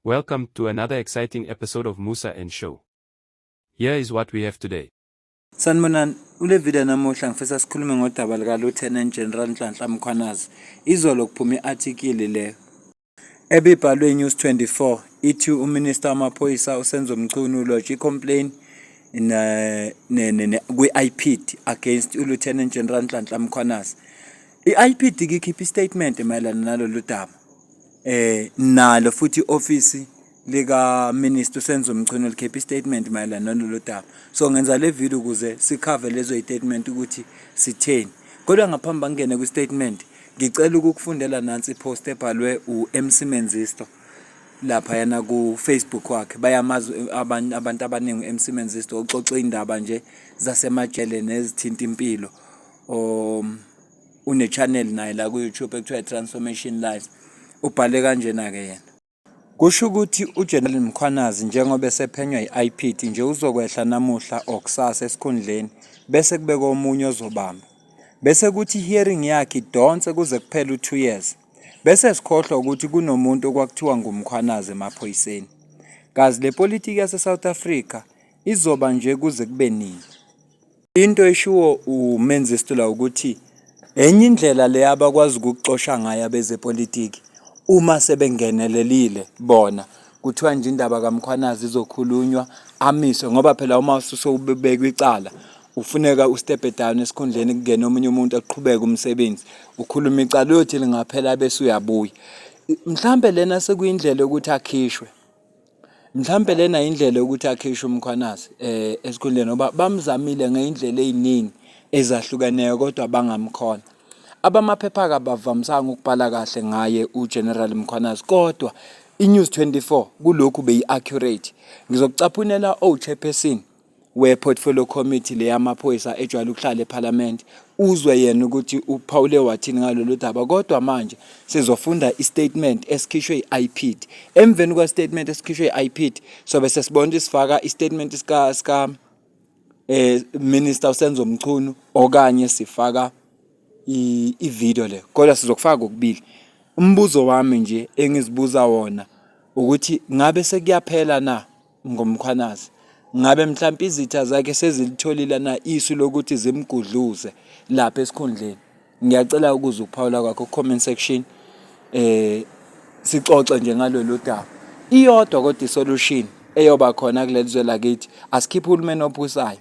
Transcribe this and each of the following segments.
Welcome to another exciting episode of Musa and Show. Here is what we have today. Sanibonani, kule video namuhla ngifisa sikhulume ngodaba lika Lieutenant General Nhlanhla Mkhwanazi. Izolo kuphuma i-article le ebibhalwe News 24, ithi uMinister wamaphoyisa uSenzo Mchunu ulodge i-complaint kwi-IPID against uLieutenant General Nhlanhla Mkhwanazi. I-IPID ikhipha i-statement mayelana nalolu daba. Nalo futhi i-office lika Minister uSenzo Mchunu likhipha i-statement mayelana nalolu daba. So ngenza le video ukuze sicover lezo statement ukuthi sitheni. Kodwa ngaphambi bangene kwi-statement, ngicela ukukufundela nansi i-post ebhalwe u-MC Menzisto laphayana ku-Facebook wakhe. Bayamazi abantu abaningi u-MC Menzisto, uxoxa iy'ndaba nje zasemajele nezithinta impilo. Une-channel naye la ku-YouTube ekuthiwa i-Transformation Life. Ubhale kanjena-ke yena. Kusho ukuthi uGeneral Mkhwanazi, njengoba esephenywa yi-IPID nje, uzokwehla namuhla or kusasa esikhundleni, bese kubekwa omunye ozobamba. Bese kuthi i-hearing yakhe idonse kuze kuphele u-2 years. Bese sikhohlwa ukuthi kunomuntu okwakuthiwa nguMkhwanazi emaphoyiseni. Kazi le politiki yase-South Africa izoba nje kuze kube nini? Into eshiwo uMenzisto la ukuthi enye indlela le abakwazi ukukuxosha ngayo abezepolitiki uma sebengenelelile bona, kuthiwa nje indaba kaMkhwanazi izokhulunywa, amiswe, ngoba phela uma usubekwa icala ufuneka ustep down esikhundleni, kungene omunye umuntu aqhubeke umsebenzi, ukhuluma icala, uyothi lingaphela bese uyabuya. Mhlambe lena sekuyindlela yokuthi akhishwe. Mhlampe lena indlela yokuthi akhishwe uMkhwanazi esikhundleni, ngoba bamzamile ngey'ndlela ey'ningi ezahlukeneyo kodwa bangamkhona. Abamaphepha-ke abavamisanga ukubhala kahle ngaye uGeneral Mkhwanazi, kodwa i-News 24 kulokhu beyi-accurate. Ngizokucaphunela o-chairperson we-portfolio committee le yamaphoyisa ejwayele ukuhlala ephalamende, uzwe yena ukuthi uphawule wathini ngalolu daba. Kodwa manje sizofunda i-statement esikhishwe i-IPID. Emveni kwa-statement esikhishwe i-IPID, sobe sesibona ukuthi sifaka i-statement sika Minister uSenzo Mchunu okanye sifaka i-video le, kodwa sizokufaka kokubili. Umbuzo wami nje engizibuza wona ukuthi ngabe sekuyaphela na ngoMkhwanazi? Ngabe mhlawumbe izitha zakhe sezilitholile na isu lokuthi zimgudluze lapha esikhundleni? Ngiyacela ukuzwa ukuphawula kwakho ku-comment section, sixoxe nje ngalolu daba. Iyodwa kodwa isolution eyoba khona kuleli zwe lakithi: asikhiphe uhulumeni obusayo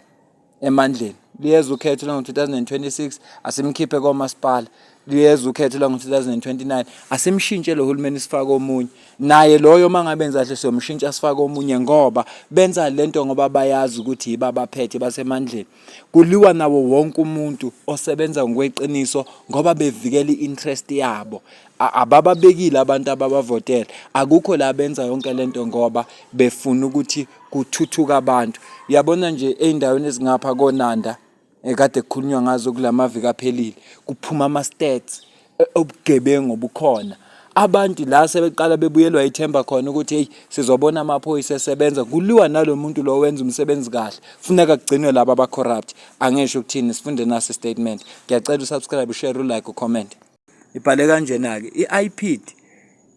emandleni. Liyeza ukhetho lwango-2026, asimkhiphe komasipala. Liyeza ukhetho lwango-2029, asimshintshe lo hulumeni, sifake omunye. Naye loyo uma ngabe enza kahle, siyomshintsha sifake omunye, ngoba benza lento ngoba bayazi ukuthi yibo abaphethe, basemandleni. Kuliwa nawo wonke umuntu osebenza ngokweqiniso ngoba bevikela i-interest yabo. Abababekile abantu ababavotela. Akukho la benza yonke lento ngoba befuna ukuthi kuthuthuke abantu. Uyabona nje ey'ndaweni ezingapha koNanda ekade kukhulunywa ngazo kulamaviki aphelile, kuphuma ama-stats obugebengu obukhona. Abantu la sebeqala bebuyelwa ithemba khona ukuthi hey, sizobona amaphoyisa esebenza, kuliwa nalo muntu lo wenza umsebenzi kahle. Funeka kugcinwe laba aba-corrupt. Angisho ukuthini, sifunde nasi statement. Ngiyacela usubscribe, ushare, ulike, ucomment. Ibhale kanjena-ke: i-IPID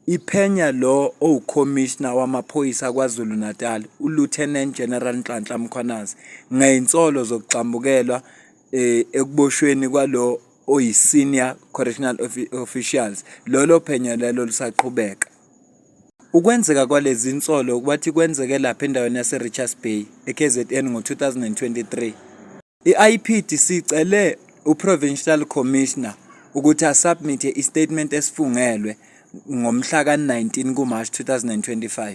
iphenya lo owukhomishna wamaphoyisa KwaZulu Natal, uLieutenant General Nhlanhla Mkhwanazi, ngey'nsolo zokugxambukelwa ekuboshweni kwalo oyi-senior correctional officials. Lolo phenyo lelo lusaqhubeka. Ukwenzeka kwalezi nsolo, bathi kwenzeke lapha endaweni yase-Richards Bay e-KZN ngo-2023. I-IPID sicele u-Provincial Commissioner ukuthi asubmit i-statement esifungelwe ngomhla ka-19 kuMarch 2025.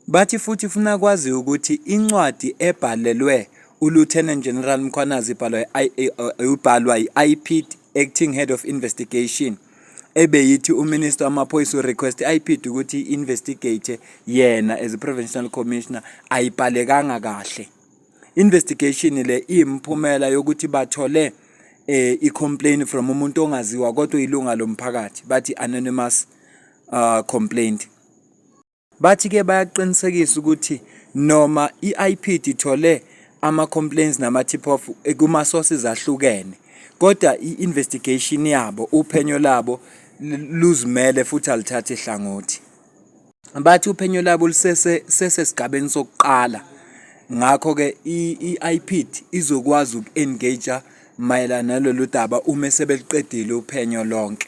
Bathi futhi funa kwaziwe ukuthi incwadi ebhalelwe uLieutenant General Mkhwanazi ibhalwa yi-IPID Acting Head of Investigation, ebeyithi uMinister wamaphoyisa urequest i-IPID ukuthi i-investigate yena as a provincial commissioner, ayibhalekanga kahle. Investigation le iyimiphumela yokuthi bathole i-complaint from umuntu ongaziwa kodwa uyilunga lomphakathi, bathi anonymous complaint. Bathi-ke bayaqinisekisa ukuthi noma i-IPID ithole ama-complaints nama-tip off kuma-sources ahlukene, kodwa i-investigation yabo, uphenyo labo luzimele futhi alithathi hlangothi. Bathi uphenyo labo lusese sesesigabeni sokuqala, ngakho-ke i-IPID izokwazi uku-engage mayelana nalolu daba uma sebeluqedile uphenyo lonke.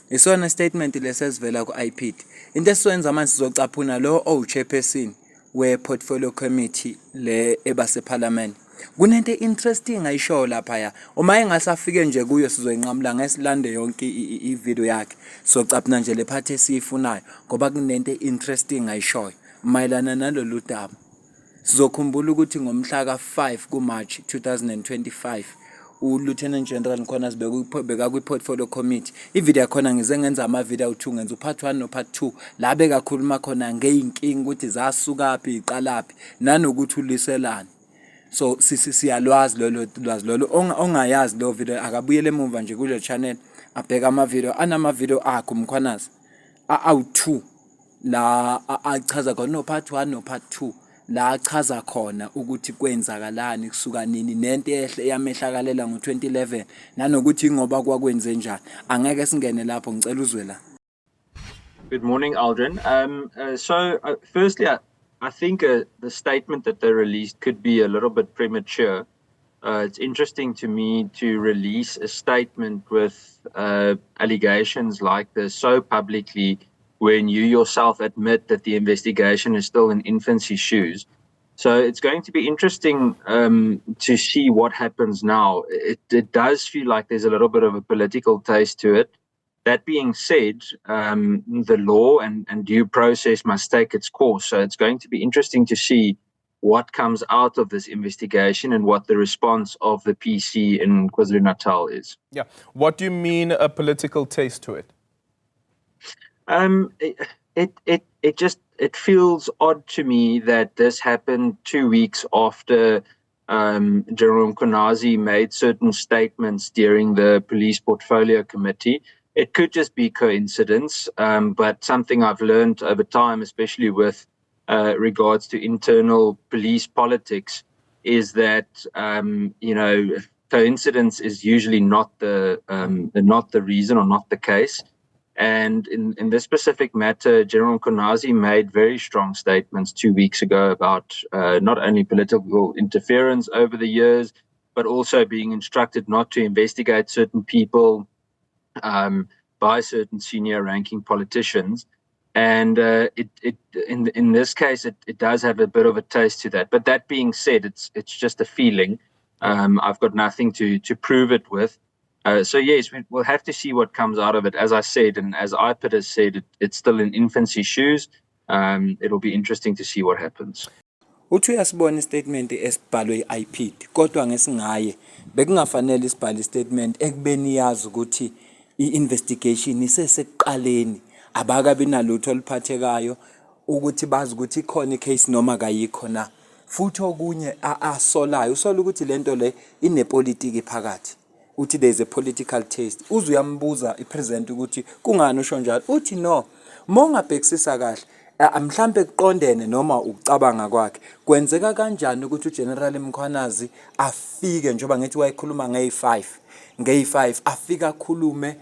Isona statement lesi esivela ku-IPID. Into esizoyenza manje sizocaphuna lo owu-chairperson we-portfolio committee le ebasephalamende. Kunento interesting ayishoyo laphaya. Uma engase afike nje kuyo sizoyinqamula ngeke silande yonke i-video yakhe. Sizocaphuna nje le part esiyifunayo ngoba kunento interesting ayishoyo mayelana nalolu daba. Sizokhumbula ukuthi ngomhla ka-5 kuMarch 2025 uLieutenant General Mkhwanazi bekakwi-portfolio committee. I-video yakhona ngize ngenza ama-video awu-2, ngenza u-part 1 no-part 2 la bekakhuluma khona ngey'nkinga ukuthi zasukaphi, yiqalaphi nanokuthi ulwiselani. So siyalwazi lolo lwazi lolo. Ongayazi leyo video akabuyele emuva nje kule channel abheke ama-video, anama-video akhe uMkhwanazi awu-2 la achaza khona, no-part 1 no-part 2 la achaza khona ukuthi kwenzakalani, kusuka nini, nento ehle eyamehlakalela ngo-2011 nanokuthi ingoba kwakwenze njani. Angeke singene lapho, ngicela uzwe la. Good morning, Aldrin. So, firstly, I think the statement that they released could be a little bit premature. It's interesting to me to release a statement with allegations like this so publicly when you yourself admit that the investigation is still in infancy shoes. So it's going to be interesting to see what happens now. It does feel like there's a little bit of a political taste to it. That being said, the law and due process must take its course. So it's going to be interesting to see what comes out of this investigation and what the response of the PC in KwaZulu-Natal is. Yeah. What do you mean, a political taste to it? It feels odd to me that this happened 2 weeks after General Mkhwanazi made certain statements during the Police Portfolio Committee. It could just be coincidence, but something I've learned over time, especially with regards to internal police politics, is that coincidence is usually not the reason or not the case. And in this specific matter, General Mkhwanazi made very strong statements 2 weeks ago about not only political interference over the years, but also being instructed not to investigate certain people by certain senior ranking politicians. And it in this case, it does have a bit of a taste to that. But that being said, it's just a feeling. I've got nothing to prove it with. So yes, we will have to see what comes out of it. As I said, and as IPID has said, it's still in infancy shoes. It'll be interesting to see what happens. Uthi uyasibona istatement esibhalwe i-IPID, kodwa ngesingaye bekungafanele isibhale istatement ekubeni yazi ukuthi i-investigation isesekuqaleni, abakabi nalutho oluphathekayo ukuthi bazi ukuthi ikhona icase noma kayikho na. Futhi okunye asolayo, usola ukuthi lento le inepolitiki phakathi, uthi there is a political taste. Uze uyambuza ipresenter ukuthi kungani usho njalo, uthi no, uma ungabhekisisa kahle, mhlambe kuqondene noma ukucabanga kwakhe, kwenzeka kanjani ukuthi uGeneral Mkhwanazi afike, njengoba ngithi wayekhuluma ngeyi-5 ngeyi-5, afike akhulume,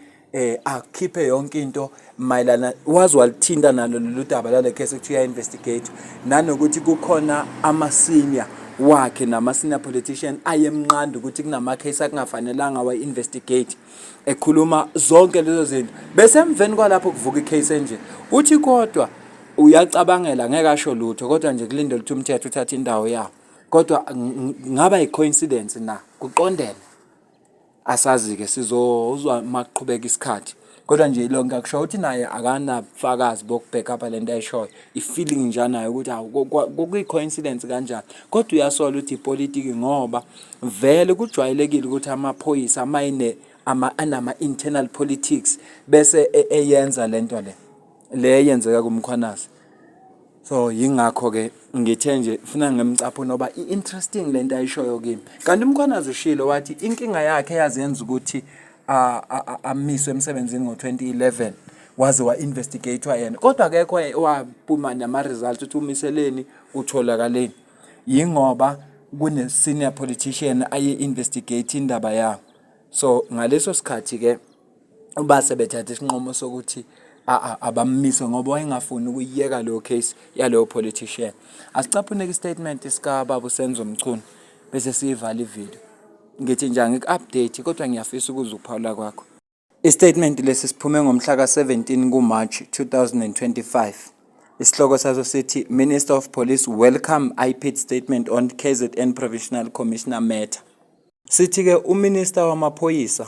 akhiphe yonke into mayelana, wazi walithinta nalo lolu daba lale case ekuthiwa uya-investigate, nanokuthi kukhona ama-senior wakhe nama-senior politician ayemnqanda ukuthi kunama-case akungafanelanga wa-investigate, ekhuluma zonke lezo zinto, bese emveni kwalapho kuvuka icase enje. Uthi kodwa uyacabangela, ngeke asho lutho, kodwa nje kulindele ukuthi umthetho uthathe indawo yawo. Kodwa ngaba i-coincidence na, kuqondene, asazi-ke, sizozwa makuqhubeka isikhathi. Kodwa nje lonke akusho ukuthi naye akanabufakazi boku-back up lento ayishoyo, i-feeling nje anayo ukuthi awu, kuyi-coincidence kanjani. Kodwa uyasola ukuthi ipolitiki, ngoba vele kujwayelekile ukuthi amaphoyisa amayine ama anama-internal politics bese eyenza lento le le eyenzeka kuMkhwanazi. So yingakho-ke ngithe nje funa ngimcaphune ngoba i-interesting lento ayishoyo kimi. Kanti uMkhwanazi ushilo wathi inkinga yakhe eyazenza ukuthi amiswe emsebenzini ngo-2011, waze wa-investigate-wa yena, kodwa akekho owaphuma nama-results ukuthi umiseleni, utholakaleni, yingoba kune-senior politician aye-investigate indaba yawo. So ngaleso sikhathi-ke base bethatha isinqumo sokuthi Abammise ngoba wayengafuni ukuyiyeka leyo case yaleyo politician. Asicaphuneke istatement sikababa uSenzo Mchunu bese siyivala ivideo. Ngithi nje angiku-update kodwa ngiyafisa ukuzwa ukuphawula kwakho. Istatement lesi siphume ngomhla ka-17 kuMarch 2025. Isihloko saso sithi Minister of Police welcome IPID statement on KZN Provincial Commissioner matter. Sithi-ke uMinista wamaphoyisa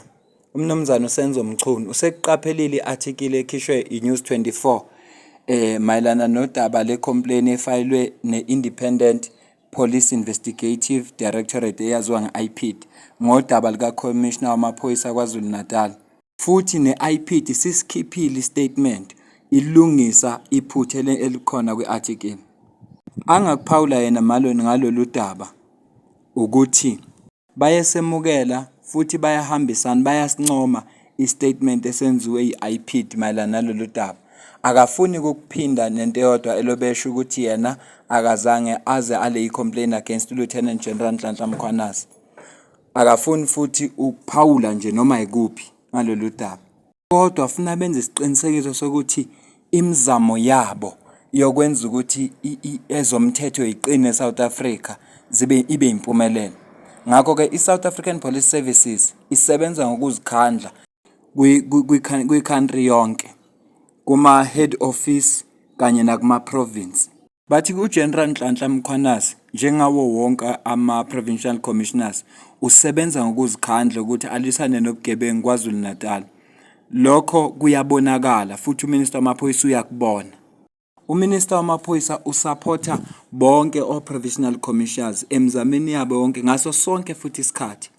uMnumzane uSenzo Mchunu usekuqaphelile i-athikili ekhishwe i-News 24 mayelana nodaba le-complaint efayilwe ne-Independent Police Investigative Directorate eyaziwa nge-IPID ngodaba likakhomishna wamaphoyisa KwaZulu-Natal. Futhi ne-IPID sisikhiphile istatement ilungisa iphutha elikhona kwi-article. Angakuphawula yena Maloni ngalolu daba ukuthi bayesemukela futhi bayahambisana bayasincoma istatement esenziwe yi-IPID mayelana nalolu daba. Akafuni ukukuphinda nento eyodwa elobesho ukuthi yena akazange aze ale i-complaint against Lieutenant General Nhlanhla Mkhwanazi. Akafuni futhi ukuphawula nje noma yikuphi ngalolu daba. Kodwa funa benze isiqinisekiso sokuthi imizamo yabo yokwenza ukuthi ezomthetho iqine eSouth Africa zibe ibe impumelelo. Ngakho-ke i-South African Police Services isebenza ngokuzikhandla kwi-country yonke, kuma-head office kanye nakuma-province. Bathi uGeneral Nhlanhla Mkhwanazi njengawo wonke ama-provincial commissioners usebenza ngokuzikhandla ukuthi alwisane nobugebengu KwaZulu-Natal. Lokho kuyabonakala futhi uMinister wamaphoyisa uyakubona. UMinister wamaphoyisa usaphotha bonke o-provisional commissioners emizameni yabo yonke ngaso sonke futhi isikhathi.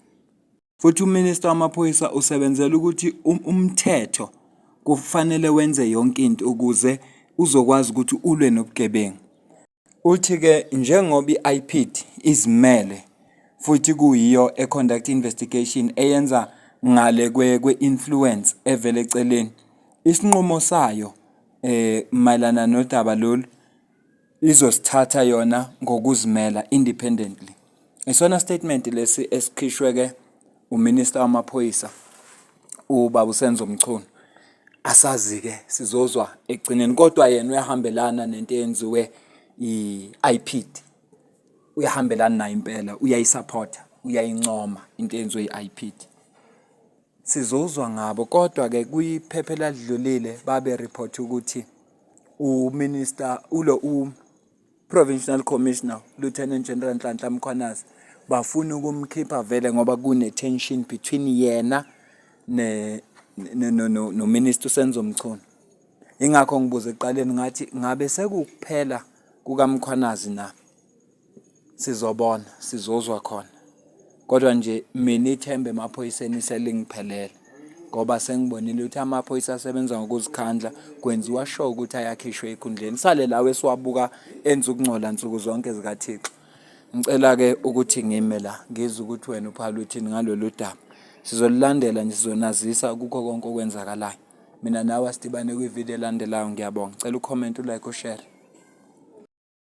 Futhi uMinister wamaphoyisa usebenzela ukuthi umthetho kufanele wenze yonke into ukuze uzokwazi ukuthi ulwe nobugebengu. Uthi-ke njengoba i-IPID izimele futhi kuyiyo e-conduct investigation eyenza ngale kwe-influence evele eceleni, isinqumo sayo mayelana nodaba lolu izosithatha yona ngokuzimela independently. Isona statement lesi esikhishwe-ke uMinister wamaphoyisa ubaba uSenzo Mchunu. Asazi-ke sizozwa ekugcineni kodwa yena uyahambelana nento eyenziwe i-IPID. Uyahambelana nayo impela, uyayisaphotha, uyayincoma into eyenziwe i-IPID. Sizozwa ngabo kodwa-ke kwiphepha eladlulile babe report ukuthi uMinister ulo u-Provincial Commissioner Lieutenant General Nhlanhla Mkhwanazi bafuna ukumkhipha vele ngoba kune-tension between yena ne no-Minister uSenzo Mchunu. Ingakho ngibuze ekuqaleni ngathi ngabe sekukuphela kukaMkhwanazi na? Sizobona, sizozwa khona. Kodwa nje mina ithemba emaphoyiseni selingiphelele ngoba sengibonile ukuthi amaphoyisa asebenza ngokuzikhandla kwenziwa sure ukuthi ayakhishwa ekhundleni. Sale lawo esiwabuka enza ukungcola nsuku zonke zikaThixo. Ngicela-ke ukuthi ngime la ngizwe ukuthi wena uphala uthini ngalolu daba. Sizolulandela nje sizonazisa kukho konke okwenzakalayo. Mina nawe asidibane kwividiyo elandelayo ngiyabonga. Cela ucomment, ulike, ushare.